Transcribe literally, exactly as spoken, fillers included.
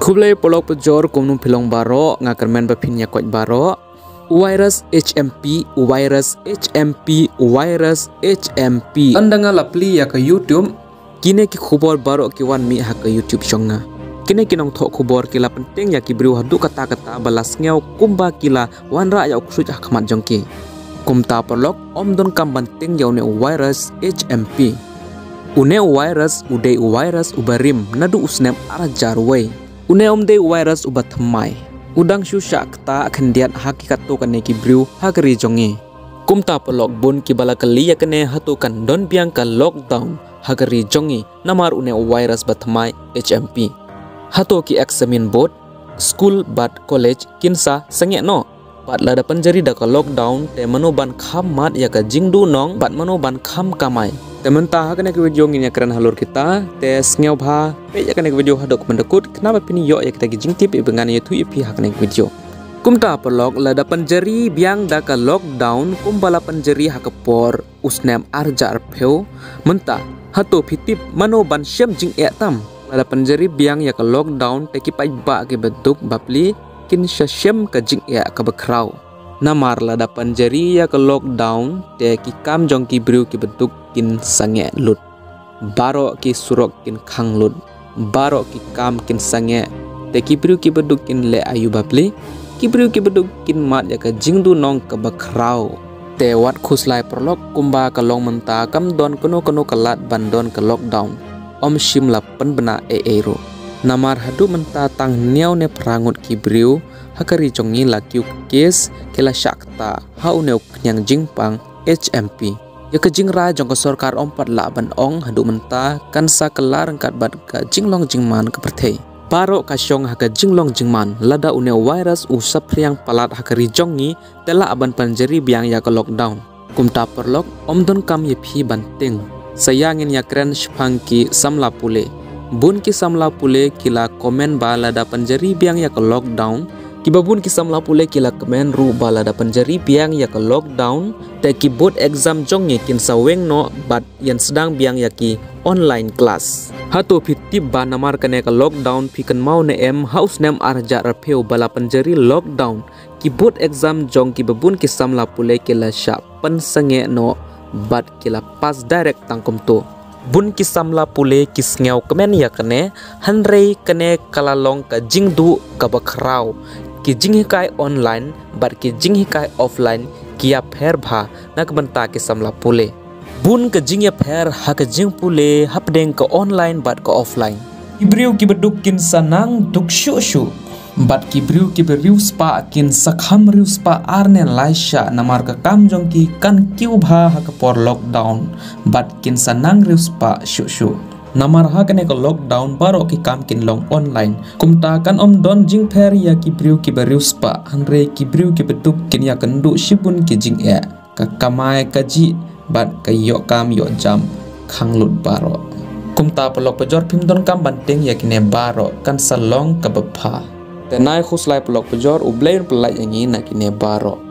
Khublei paralok pajor, kumno phi long baroh, nga kyrmen ba phin ïa koit baroh. U virus H M P, u virus H M P, u virus H M P. Ynda nga la plie ïa ka YouTube, kine ki khubor baroh ki wan mih ha ka YouTube jong nga. Kine ki nongthoh khubor ki la pyntieng ïa ki briew haduh katta katta ba la sngew kumba ki la wanrah ïa u ksuid ha khmat jong ki. Kumta paralok, ym donkam ban tieng ïa une u virus H M P. Une u virus u dei u virus uba rim naduh u snem ar hajar wei. Une um dei u virus uba thymmai. U dang shu shah ktah khyndiat ha ki katto katne ki briew ha ka ri jong ngi. Kumta paralok, bun kiba la kylli ïa kane hato kan don biang ka lockdown ha ka ri jong ngi namar une u virus ba thymmai H M P. Hato ki examine board, school bad college kin sa sangeh noh? Bad lada pynjari da ka lockdown, te mano ban kham mad ïa ka jingduhnong bad mano ban kham kamai? Te mynta ha kane ka video ngin ïa kren halor kita, te sngewbha peit ïa kane ka video haduh ban da kut, khnang ba phin ïoh ïa kita ki jingtip iba ngan ïathuh ïa phi ha kane ka video. Kumta paralok, lada pynjari biang da ka lockdown kumba la pynjari ha ka por u snem ar hajar arphew, mynta hato phi tip mano ban shem jingeh tam? Lada pynjari biang ïa ka lockdown, te ki paidbah kiba duk bapli kin sa shem ka jingeh kaba khraw. Namar lada pynjari ïa ka lockdown, te ki kam jong ki briew kiba duk kin sangeh lut. Baroh ki surok kin khang lut. Baroh ki kam kin sangeh. Te ki briew kiba duk kin leh aïu bapli? Ki briew kiba duk kin mad ïa ka jingduhnong kaba khraw. Te wat khuslai paralok, kumba ka long mynta kam don kano kano ka lad ban don ka lockdown. Ym shym la pynbna ei ei ruh. Namar haduh mynta tang hynñiew ne phra ngut ki briew ha ka ri jong ngi la kiew ka case, ki la shah ktah ha une u khñiang jingpang H M P. Ïa ka jingrai jong ka sorkar ym pat lah ban ong haduh mynta kan sa kylla ryngkat bad ka jinglong jingman ka pyrthei. Baroh ka shong ha ka jinglong jingman, lada une u virus u saphriang palat ha ka ri jong ngi, te lah ban pynjari biang ïa ka lockdown. Kumta paralok, ym donkam ïa phi ban tieng. Sa ïa ngin ïa kren shaphang ki samla pule. Bun ki samla pule ki la comment ba lada pynjari biang ïa ka lockdown. Kiba bun ki samla pule ki la comment ruh ba lada pynjari biang ïa ka lockdown, te ki board exam jong ngi kin sa weng noh bad ïan sdang biang ïa ki online class. Hato phi tip ba namar kane ka lockdown phi kynmaw ne em, ha u snem ar hajar arphew ba la pynjari lockdown, ki board exam jong kiba bun ki samla pule ki la shah pynsangeh noh bad ki la pass direct tang kumto. Bun ki samla pule ki sngew kmen ïa kane, hynrei kane ka la long ka jingduh kaba khraw. Ki jinghikai online bad ki jinghikai offline ki ïapher bha na ka bynta ki samla pule. Bun ka jingïapher ha ka jingpule hapdeng ka online bad ka offline. Ki briew kiba duk kin sa nang duk shuh shuh. Bad ki briew kiba riewspah kin sa kham riewspah ar ne lai shah namar ka kam jong ki kan kiew bha ha ka por lockdown. Bad kin sa nang riewspah shuh shuh. Namar ha kane ka lockdown baroh ki kam kin long online. Kumta kan ym don jingpher ïa ki briew kiba riewspah, hynrei ki briew kiba duk kin ïakynduh shibun ki jingeh. Ka kamai kajih bad ka ïoh kam ïoh jam khang lut baroh. Kumta paralok pajor, phim donkam ban tieng ïa kine baroh, kan sa long kaba bha. Te nai khuslai paralok pajor, U Blei un pyllait ïa ngi na kine baroh.